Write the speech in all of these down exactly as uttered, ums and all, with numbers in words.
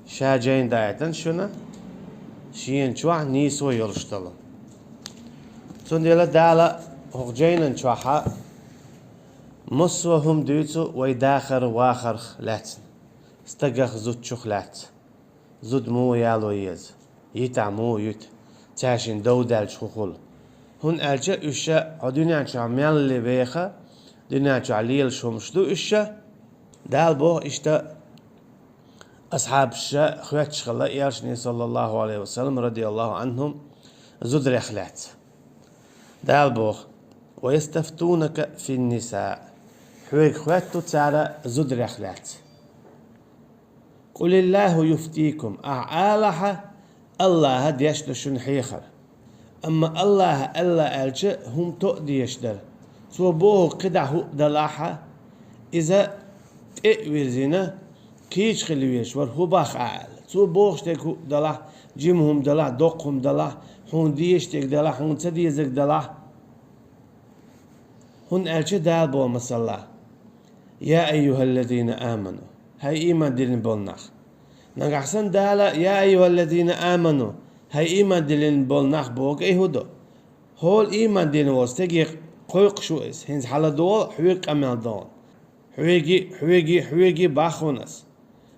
Ша жайна дӀаэттина шуна, шена чохь нийсо йолуш долу. Цундела Дала хӀокху жайнан чохьа массо а хӀума дуьйцу вай дахар-вахарх лаьцна, стагах, зудчух лаьцна. Зуда муха яло еза, йитахь муха юьту, цаьршинна дов даьлча хӀун хуьлу. ХӀунда аьлча уьш ша хьо дуьнен чохь мелла веха, дуьнен чохь лелаш хӀумаш ду уьш ша. Дала боху иштта, асхьабаш ша хоьттуш хилла элчане, саллаллаху Ӏалайхи ва саллам, радияллаху Ӏанхум, зударех лаьцна. Дала боху: «Ва ястафтунака фин-нисаъ». Хьоьга хоьтту цара зударех лаьцна. «Къулиллаху юфтикум», ахь алахьа, Аллаха деш ду шуна хьехар. Амма Аллаха аьлла аьлча, хӀума тоъа дезаш дара. Цо бохург кхидӀа хӀуъа далахьа, иза тӀе а вирзина, кийча хила везаш вара, хӀун боху ахь аьлла. Цо бохуш дерг хӀуъа далахь, жима хӀума далахь, доккха хӀума далахь, хьуна дезаш дерг далахь, хьуна ца дезарг далахь. ХӀунда аьлча Дала боху, масала: «Я айюхаллазина аману», хӀай ийман диллина болу нах. Нагахь санна Дала: «Я айюхаллазина аману», хӀай ийман диллина болу нах бохург и хӀун ду? ХӀора ийман диллина волу стаге кхойкхуш ву иза, хӀинца хьаладогӀу хьоьга къамел догӀу. Хьоьгий, хьоьгий, хьоьгий боху ас.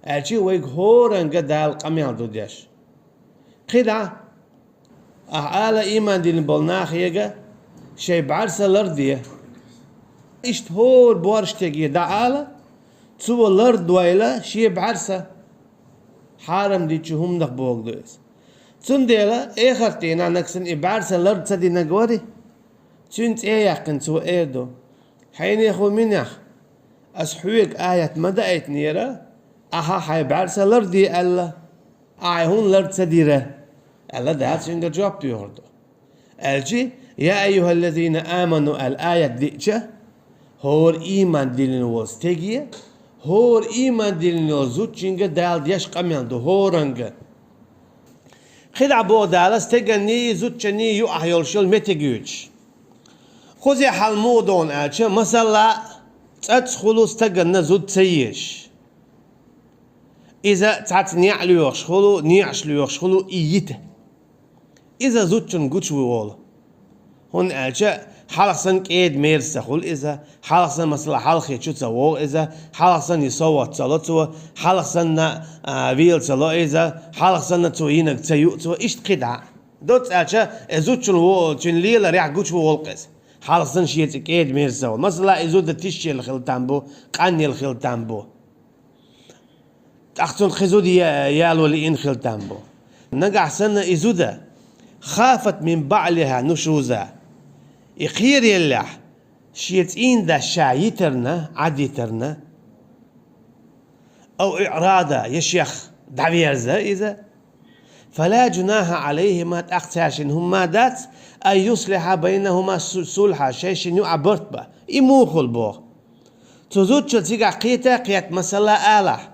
Аьлча вайга хӀоранга Дала къамел ду деш. КхидӀа, ахь ала ийман диллина болу нахега, шайн бӀаьрса ларде. Иштта хӀора боьрша стаге дӀаала, цо лардойла шен бӀаьрса. Хьарам дечу хӀуманах бохург ду иза. Цундела эхарт дийнахь нагахь санна и бӀаьрса лард ца динарг вари, цуьнан цӀе а яьккхина цо эр ду: «Хьенехо минех, ас хьоьга аят ма даийтинера, ахьа хьайн бӀаьрса ларде аьлла, ахьа хьуна лард ца дира», аьлла, Дала цуьнга жоп доьхур ду. Аьлча, «Я айюхаллазина аману» аьлла аят диъча, хӀора ийман диллина волу стеге, хӀора ийман диллина волу зудчуьнга Дала деш къамел ду, хӀоранга. КхидӀа боху Дала стеганний, зудчанний юкъахь йолуш йолу меттиг юьйцуш. Кхузахь хьал муха догӀу аьлча, масала, цӀацӀа хуьлу стаганна зуда ца езаш. Иза цхьацца неӀ лоьхуш хуьлу, неӀаш лоьхуш хуьлу и йита. Иза зудчунна гучуволу. ХӀунда аьлча хьалха санна кӀеда-мерза ца хуьлу иза, хьалха санна, масала, хьалхе чу ца вогӀу иза, хьалха санна и совгӀат ца ло цо, хьалха санна, а, вела ца ло иза, хьалха санна цо йинарг ца юу цо, иштта кхидӀа. Доцца аьлча, и зудчун во-, цуьнан леларехь гучуволу иза. Хьалха санна шен цӀе кӀеда-мерза ца хуьлу. Масала, и зуда тишъелла хила там бу, къанъелла хила там бу. ТӀаккха цунна кхин зуда я-, яло лиъна хила там бу. Нагахь санна и зуда, хафат мин баӀлиха нушуза, и кхераеллехь, шен цӀийнан дас ша йитарна, Ӏад йитарна, ау иӀрада, я шех дӀаверза иза, фала жунаха Ӏалайхима, тӀаккха цаьршинна хӀумма дац, ан юслиха байнахума су-, сулха, шайшинна юкъахь барт бан. И муха хуьлу боху? Цу зудчо цигахь кхета а кхетта, масала, алахь: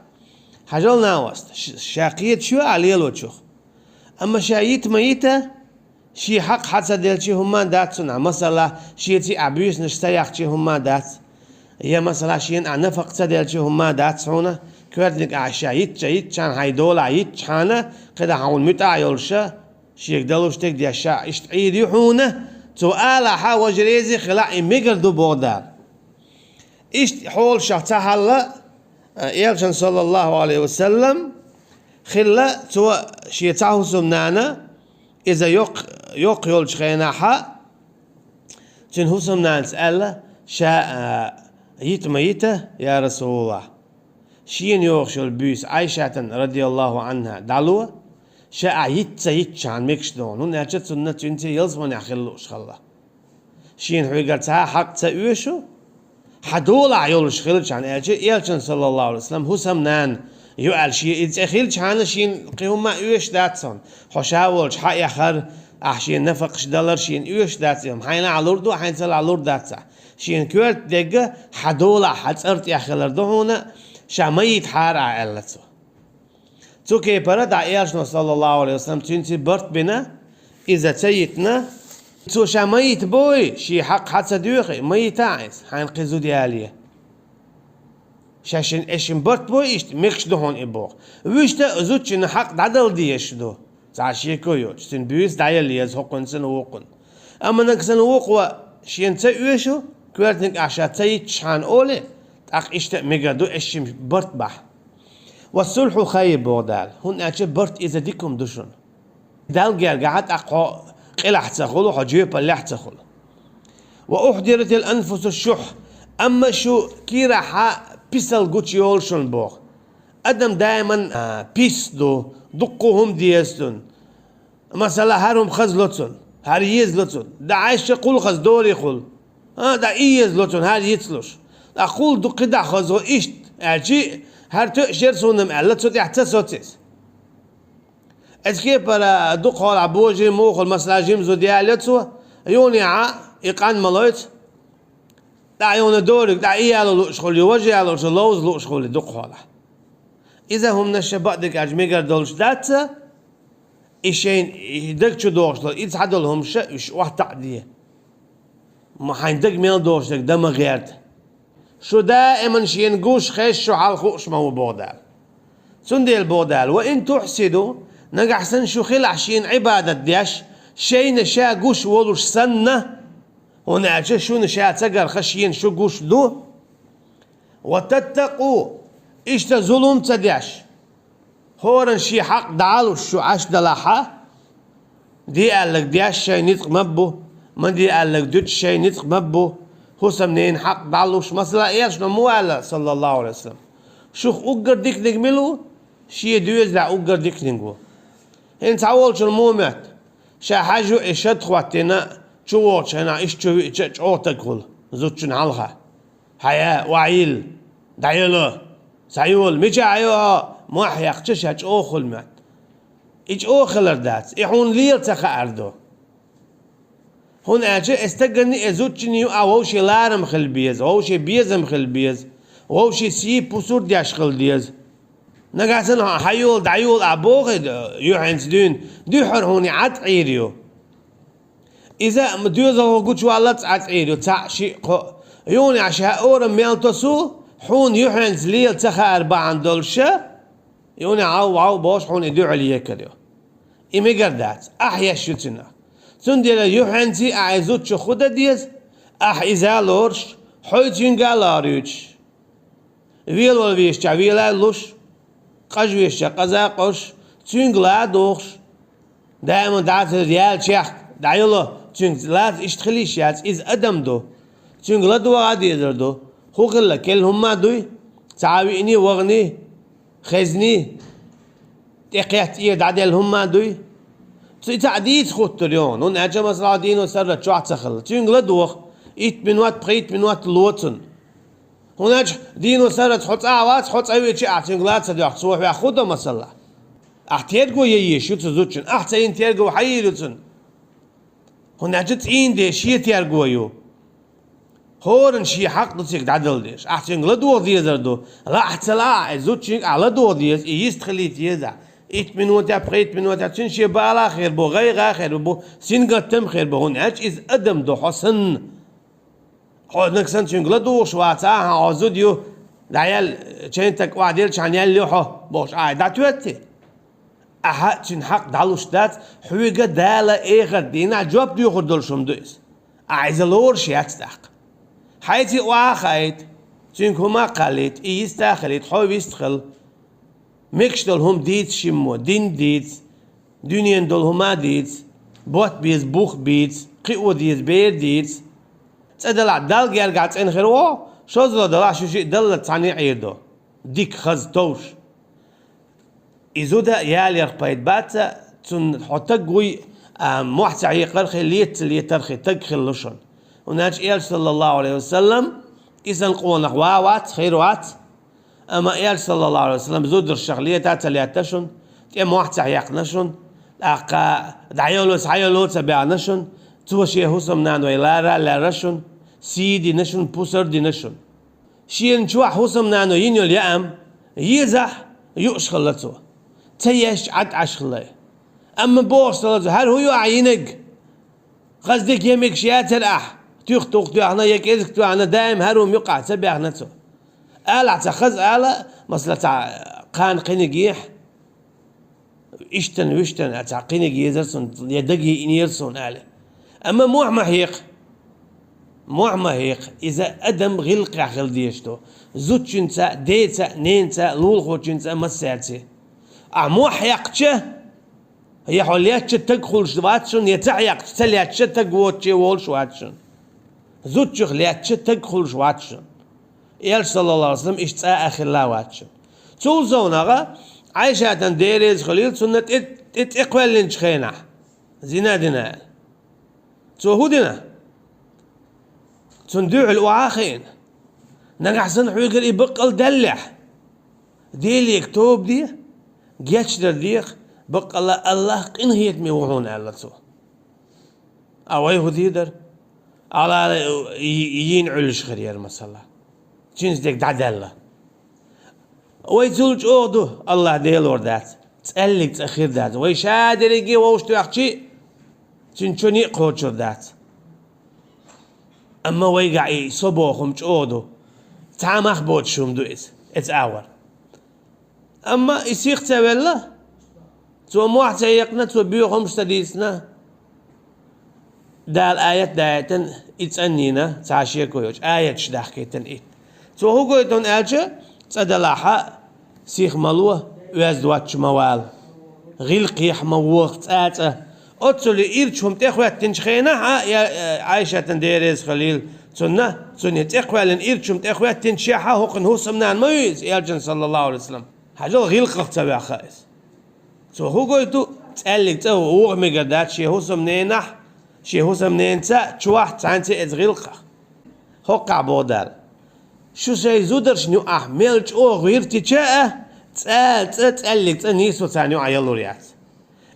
«Хьажал, накъост, ш-, ша кхеташ ю ахь лелочух. Амма ша йита ма йита, шен хьакъ хьа ца делчи хӀумма дац цунахь, масала, шен цӀе ахь буьйсанаш ца яхчи хӀумма дац. Я, масала, шена ахь нафакъ ца делчи хӀумма дац хьуна, коьртаниг ахь ша йитча, йитчахьана, хьайн долахь йитчахьана, кхидӀа хьуна муьтӀахь йолуша, шега далуш дерг деш ша иштта Ӏийр ю хьуна», цо алахьа, важа реза хилахь, и мегар ду боху Дала. Иштта хьолашах цхьа хьалла, а, элчан, саллаллаху Ӏалайхи ва саллам, хилла, цо шен цхьа хӀусамнана, иза йоккха, йоккха йолчу хенахьа, цуьнан хӀусамнанас аьлла: «Ша, а, йита ма йита, я Расулаллах, шена йогӀуш йолу буьйса Ӏайшатан, радияллаху Ӏанха, дӀало, ша ахь йита ца йитчахьана мегаш догӀу, хӀунда аьлча цунна цуьнца ялсаманехь хила лууш хилла. Шена хьоьгара цхьа а хьакъ ца оьшу, хьан долахь йолуш хилчахьана», аьлча, элчан, саллаллаху Ӏалайхи ва саллам, хӀусамнана ю аьлла шен и цӀе хилчахьана, шена кхин хӀумма оьшуш дац хьуна. Хьо ша волчу хьаэхар, ахь шена нафакъаш далар шена оьшуш дац, и хӀума хьайна ахь лур ду, хьайна ца лахь лур дац ахь. Шена коьрта дегга хьан долахь, хьан цӀар тӀехь хилар ду хьуна, ша ма йитахьара ахь, аьлла цо. Цу кепара дӀа элчано, саллаллаху Ӏалайхи ва саллам, цуьнца барт бина, иза ца йитина, цо ша ма йита бой, шен хьакъ хьа ца доьхий, ма йита ахь иза, хьайна кхин зуда яле. Ша шен эшшин барт бой иштта, мегаш ду хьуна и боху. Вуьшта а зудчун хьакъ дӀадала дезаш ду. Цхьа шеко йоцуш, цуьнан буьйса дӀаяла еза хӀокхуьнан санна вукхунна. Амма нагахь санна вукхо шена ца оьшу, коьртаниг ахь ша ца йитчахьана олий, тӀаккха иштта а мегар ду эшшин барт бахьа. «Ва сулхьу хайр», боху Дала, хӀунда аьлча барт иза дика хӀума ду шуна. Далла гергахь тӀаккха хьо къилахь ца хуьлу, хьо жоьпаллехь ца хуьлу. «Ва ухьдиратил анфусу шух», амма шу кийрахь писал гучу йолу шуна боху. Адам даиман, а, пис ду, дуккха хӀума деза цунна. Масала, хӀара хӀума хаза ло цунна, хӀара еза ло цунна. ДӀа Ӏайша кхул хаза дори хуьлу. А, дӀа и еза ло цунна, хӀара йицлуш. ТӀаккха кхул ду кхидӀа хаза гӀо иштта, аьлчи, хӀара тоьаш яра суна-м аьлла, цу тӀехь ца соцу иза. Эцу кепара дукхахьолахь божий мухула, масала, жима зуда ялайо цо, юханехьа и къан ма лоцу. ДӀа юхана дориг, дӀа и яло лууш хуьлу, важа яло лууш, ловза лууш хуьлу дукхахьолахь. Иза хӀуманаш ша бакъдерг аьлча мегар долуш дац, и шайна и даг чу дохуш долу, и цхьадолу хӀуманаш уьш охьатаӀаде. Ма хьайн даг мел дохуш дерг дан ма гӀерта. Шу даиман шена гуш, хезаш шу хьал хууш ма ву, боху Дала. Цундела боху Дала: «Ва ин тухьсину», нагахь санна шу хилахь шена Ӏибадат деш, шайна ша гуш волуш санна, хӀунда аьлча шуна ша ца гарха шена шу гуш ду, «ва таттакъу», иштта зулум ца деш, хӀоранна шен хьакъ дӀалуш шу Ӏаш далахьа, де аьлларг деш шайн ницкъ ма бу, ма де аьлларг дуьтуш шайн ницкъ ма бу, хӀусамненан хьакъ дӀалуш, масала, элчано ма аьлла, саллаллаху Ӏалайхи ва саллам: «Шух уггар диканиг мила ву? Шен доьзалехь уггар диканиг ву». ХӀинца цхьаволчун муха моьтту, ша хьаьжа ю и шад хӀоттийна, чу вогӀучу хенахь иштта чу виъча а чӀогӀа таг хуьлу зудчун хьалха. Хьая, охьайилла, дӀайоло, схьайола, мичахь хьайо хьо, мохь яьккхича ша чӀогӀа хуьлу моьтту. И чӀогӀа хилар дац, и хьуна лела ца хаар ду. ХӀунда аьлча и стаганна, и зудчунна юкъахь вовшийн ларам хила беза, вовшийн безам хила беза, вовшийн сий-пусар деш хила деза. Нагахь санна хьайола, дӀайола ахь боху и юьхьанца дуьйна, дуьххьара хьуна и Ӏад Ӏийр ю. Иза доьзалхо гучуваллалц Ӏад Ӏийр ю, цхьаъ, шиъ, кхоъ. Юханехьа ша орам мел тосу, хьуна юьхьанца лела ца хаар бахьана долуша, юханехьа Ӏав, Ӏав бохуш хьуна и дуьхьал екар ю. И мегар дац, ахь еш ю цунах. Цундела юьхьанций ахь и зудчух хӀун дан деза, ахь иза а лоруш, хьо цуьнга а лоруьйтуш. Велавала везачохь вела а луш, къажа везачохь къаза а къожуш, цуьнга ла а дохуш, даиман дӀа а ца яьлла чехка, дӀайоло, цуьнга лаца иштта хила йиш яц, иза адам ду. Цуьнга ладогӀа а дезар ду. ХӀун хилла, керла хӀума а дуй, цхьа а виъний, ваханий, хезний, тӀекхетта, э, дӀаделла хӀума а дуй. Цу и цхьаъ дийца хуттур ю хьуна, хӀунда аьлча, масала, дийно саррат чохь а ца хилла. Цуьнга ладогӀа, итт минот, пхийтта минот ло цунна. ХӀунда аьлча дийно саррат хьо цӀа а вац, хьо цӀа веача ахь цуьнга ла ца доьху, цо хьох хӀун до, масала? Ахь терго ян езаш ю цу зудчун, ахь ца йина терго хьан йийр ю цунна? ХӀунда аьлча цӀийнан де шен терго ю. ХӀоранна шен хьакъ ду цига дӀадала дезаш. Ахь цуьнга ладогӀа дезар ду. Лаахь а ца лаахь а, и зудчуьнга ахь ладогӀа деза, и йист хилийта еза. Итт минотехь, пхийтта минотехь цуьнан шен бала а хир бу, гӀайгӀа а хир бу, сингаттам а хир бу, хӀунда аьлча иза адам ду хьо санна. Хьо нагахь санна цуьнга ладугӀуш вац, ахьа хьо зуда ю, дӀаяьлла, чайн таг охьаделча хьан яьлла ю хьо, бохуш, ахьа дӀатоьттий? Ахьа цуьнан хьакъ дӀалуш дац, хьоьга Дала эхарт дийнахь жоп доьхур долуш хӀума ду иза. Ахьа иза лоруш яц тӀаккха. Хьайца и охьа а хаийта, цуьнга хӀума а кхаллийта, и йист а хилийта, хьо вист хила. Мегаш долу хӀума дийца шиммо, дин дийца, дуьненан долу хӀума а дийца, ботт беза, бух бийца, кхио деза, бер дийца. ЦӀа далахь, Далла гергахь цӀена хир ву, шозлагӀа далахь, шу шиъ даллалц цхьаьна а Ӏийр ду. Дика, хаза, товш. И зуда яларх пайда бац, цунна хьо таг вуй, а, мохь ца хьекхархий, лета ца летархий таг хилла шуна. ХӀунда аьлча Элча, саллаллаху Ӏалайхи ва саллам, и санна къонах ван вац, хир вац. Амма Элча, саллаллаху Ӏалайхи ва саллам, зударшах лета а ца летта шуна, тӀе мохь ца хьекхна шуна, тӀаккха дӀайоло, схьайоло ца баьхна шуна, цо шен хӀусамнаной лара а лаьрра шуна, сий дина шуна, пусар дина шуна. Шена чохь хӀусамнано йина йолу яам езахь, юуш хилла цо. Ца еш Ӏад Ӏаш хилла. Амма бохуш ца лазо, хӀара хӀун ю ахь йинарг? Хаза дика я мегаш яцара ахь, туьха тухтоьхна я кӀезиг тоьхна, даим хӀара хӀума юкъахь ца баьхна цо. Ала цхьа хаза ала, масала, цхьа кхана кхиниг ехь, иштан, виштан, цхьа кхиниг езар сона, я даг йиънера сона ала. Амма мохь ма хьекха. Мохь ма хьекха. Иза адам гӀиллакхехь хила дезаш ду. Зудчуьнца, деца, ненаца, лулахочуьнца, массаьрца. Ахь мохь хьекхча, я хьо лаьттача таг хуьлуш вац шуна, я ца хьекхча, ца лаьттача таг воцуче волуш вац шуна. Зудчух лаьттача таг хуьлуш вац шуна. Элча, саллаллаху Ӏалайхи ва саллам, иштта цкъа а хилла вац шуна. Цул совнагӀа, Ӏайшатан, Дела реза хуьлийла цунна, тӀе, тӀе, тӀе кхоьллинчу хенахь, зина дина аьлла. Цо хӀун дина? Цунна дуьхьал охьа а хиъна. Нагахь санна хьоьгара и баккъал даьллехь, Делега тоба де, гечдар деха, баккъалла АллахӀ къинхетаме ву хьуна, аьлла цо. А вай хӀун дийр дара? Ала, йи-, йийна Ӏуьллуш хир яра, масала. Цуьнца дерг дӀадаьлла. Вай цул чӀогӀа ду, АллахӀ Делора дац. ЦӀаьллиг цӀа хир дац. Вай ша дерриге вовшахтоьхчий, цуьнан чоьне а кхочур дац. Амма вайгахь и со боху хӀума чӀогӀа ду. Цхьа а мах боцуш хӀума ду иза, эца агӀор. Амма и сиха ца велла, цо мохь ца екхна, цо боьха хӀумаш ца дийцина, Дала аят даийтина, и цӀанйина, цхьа шеко йоцуш, аяташ дахкийтина итт. Цо хӀун гойту аьлча, цӀа далахь а, сиха ма ло, оьзда воцчу ма вала, гӀиллакхехь ма воха цӀа-цӀа. Оццули ирча хӀума тӀехӀоьттинчу хенахь а, я, я, Ӏайшатан, Дела реза хуьлийла цунна, цунна цӀе кхоьллина ирча хӀума тӀехӀоьттинчехь а, хӀокхуьнан хӀусамнана ма ву иза, элчан, саллаллаху Ӏалайхи ва саллам. Хьажал, гӀиллакхах ца ваьхна иза. Цо хӀун гойту? ЦӀаьллиг цӀа вогӀу мегар дац шен хӀусамненахь, шен хӀусамненца чохь цхьаьнца а эца гӀиллакхах. ХӀоккхахь боху Дала: шу шайн зударшна юкъахь мел чӀогӀа гӀиртича а, цӀа, цӀа, цӀаьллиг цӀа нийсо царна юкъахь ялур яц.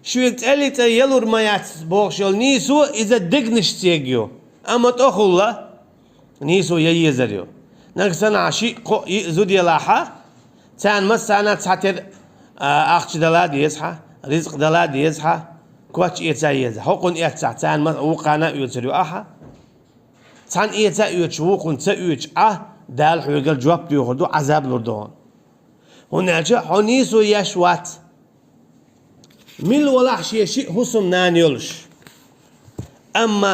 Шуьга цӀаьллиг цӀа ялур ма яц бохуш йолу нийсо, иза дегнашца ерг ю, амма тӀохула нийсо ян езар ю. Нагахь санна шиъ, кхоъ, йиъ зуда елахь а, царна массарна цхьатера, а, ахча дала деза хьан, ризкъ дала деза хьан, коч эца еза. ХӀокхунна эццахь, царна ма-, вукхарна а оьцур ю ахьа. Цхьанна эца а оьцуш, вукхунна ца оьцуш Ӏа, Дала хьоьгара жоп доьхур ду, Ӏазаб лур ду хьуна. ХӀунда аьлча хьо нийсо еш вац. Мила валахь шен шиъ хӀусамнана йолуш, амма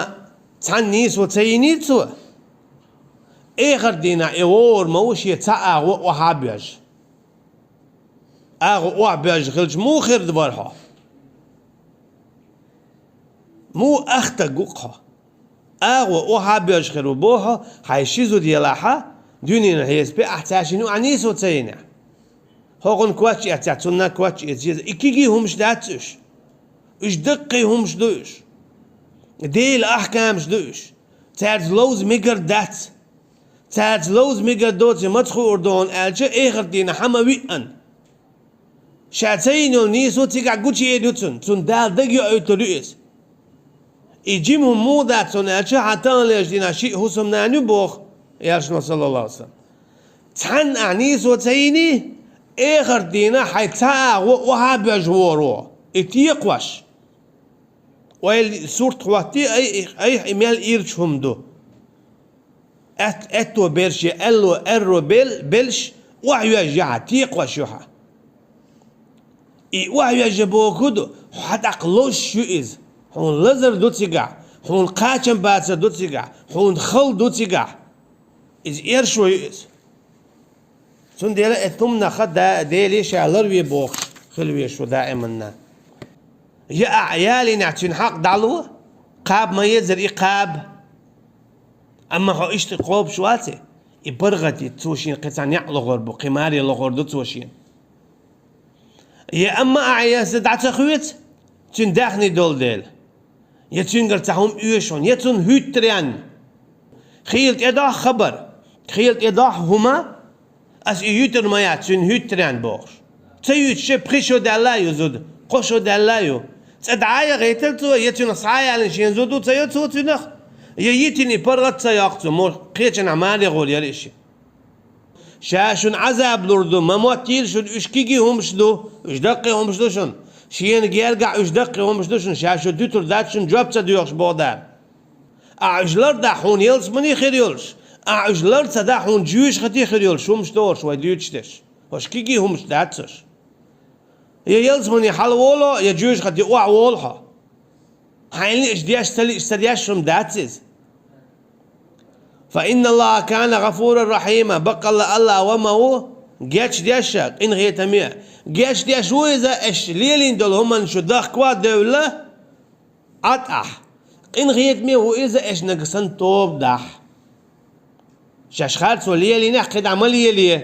цхьанна нийсо ца йинийла цо, эхарт дийнахь и вогӀур ма ву шен цхьа агӀо охьа а боьжна. АгӀо охьа боьжна хилча, муха хир ду вара хьо? Муха ахтаг ву-кх хьо? АгӀо охьа а боьжна хир ву боху, хьайн ши зуда елахь а, дуьненан хьесапе ахь цаьршинна юкъахь нийсо ца йинехь. ХӀокхунна коч эццехь, цунна коч эца еза. И кегий хӀумаш дац уьш. Уьш даккхий хӀумаш ду уьш. Делан ахкамаш ду уьш. Цаьрца ловза мегар дац. Цаьрца ловза мегар доций маца хуур ду хьуна аьлча, эхарт дийнахь хьан ма виъана. Ша ца йина йолу нийсо цигахь гучуер ю цунна, цунна Дала дага йоуьйтур ю иза. И жима хӀума муха дац хьуна аьлча, хьан таханлерчу дийнахь шиъ хӀусамнана ю боху, элчано, саллаллаху Ӏалайхи ва саллам. Цхьанна ахь нийсо ца йиний, эхарт дийнахь хьайн цхьа агӀо охьа а боьжна вогӀур ву, и текхош. Ойла, сурт хӀоттий, айхьа, айхьа и мел ирча хӀума ду. Аьт-, аьтто берш я аьлло, аьрро бел-, белш охьайоьжна ю хьан, текхош ю хьан. И охьайоьжна бохург ду, хьан тӀаккха лозуш ю иза. Хьуна лазар ду цигахь, хьуна кхачам бацар ду цигахь, хьуна хала ду цигахь. Иза эршо ю иза. Цундела эцу хӀуманах да-, Деле ша ларве бохуш хила везаш ву даиманна. Я ахь ялийнехь цуьнан хьакъ дӀало, кхаба ма езара и кхаба. Амма хьо иштта кхобуш ваций, и паргӀат йита, цо шена кхин цхьа некъ лохур бу, кхин маре лохур ду цо шена. Я амма ахь эса дӀа ца хоьцу, цуьнан даьхни долу дела. Я цуьнгара цхьа хӀума оьшу хьуна, я цунна хӀуьттаренна. Хийла тӀедохьу хабар, хийла тӀедохьу хӀума, ас и юьтур ма яц, цуьнан хӀуьттаренна бохуш. Ца юьтуш, пхи шо даьлла а ю зуда, кхо шо даьлла а ю. ЦӀа дӀа а яхийтар цо, я цуьнах схьа а ялийна шен зуда ву ца йо цо цуьнах, я йитина и паргӀат ца йоккху цо, мо кхечанхьа маре гӀур яра и шиъ. Ша шуна Ӏазаб лур ду, ма моттийла шуна, уьш кегий хӀумаш ду, уьш даккхий хӀумаш ду шуна. Шена гергахь уьш даккхий хӀумаш ду шуна, ша шу дуьтур дац шуна, жоп ца доьхуш боху Дала. Ахь уьш лардахь, хьуна ялсамани хир йолуш, Ахьа уьш лар ца дахь, хьуна жоьжахати хир йолуш хӀумаш догӀуш вай дуьйцуш дерш. ХӀорш кегий хӀумаш дац хӀорш. Я ялсамане хьалаволу, я жоьжахати охьаволу хьо. Хьайна лиъча деш, ца лиъча ца деш хӀума дац иза. Фа инна Аллаха кана гӀафуран рахьима, баккъалла АллахӀ ва ма ву гечдеш а, къинхетаме а. Гечдеш ву иза, аша лелийна долу хӀуманна шу дахка а девлла, Ӏа тӀехь. Къинхетаме ву иза, аша нагахь санна тоба дахь. Шаьш харцо лелийнехь, кхидӀа ма лелае.